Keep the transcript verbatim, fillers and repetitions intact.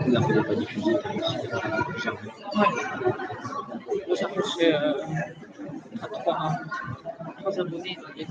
Il a pas diffusé. Ouais. Moi, ça fait, euh, à trois, trois abonnés, donc il y a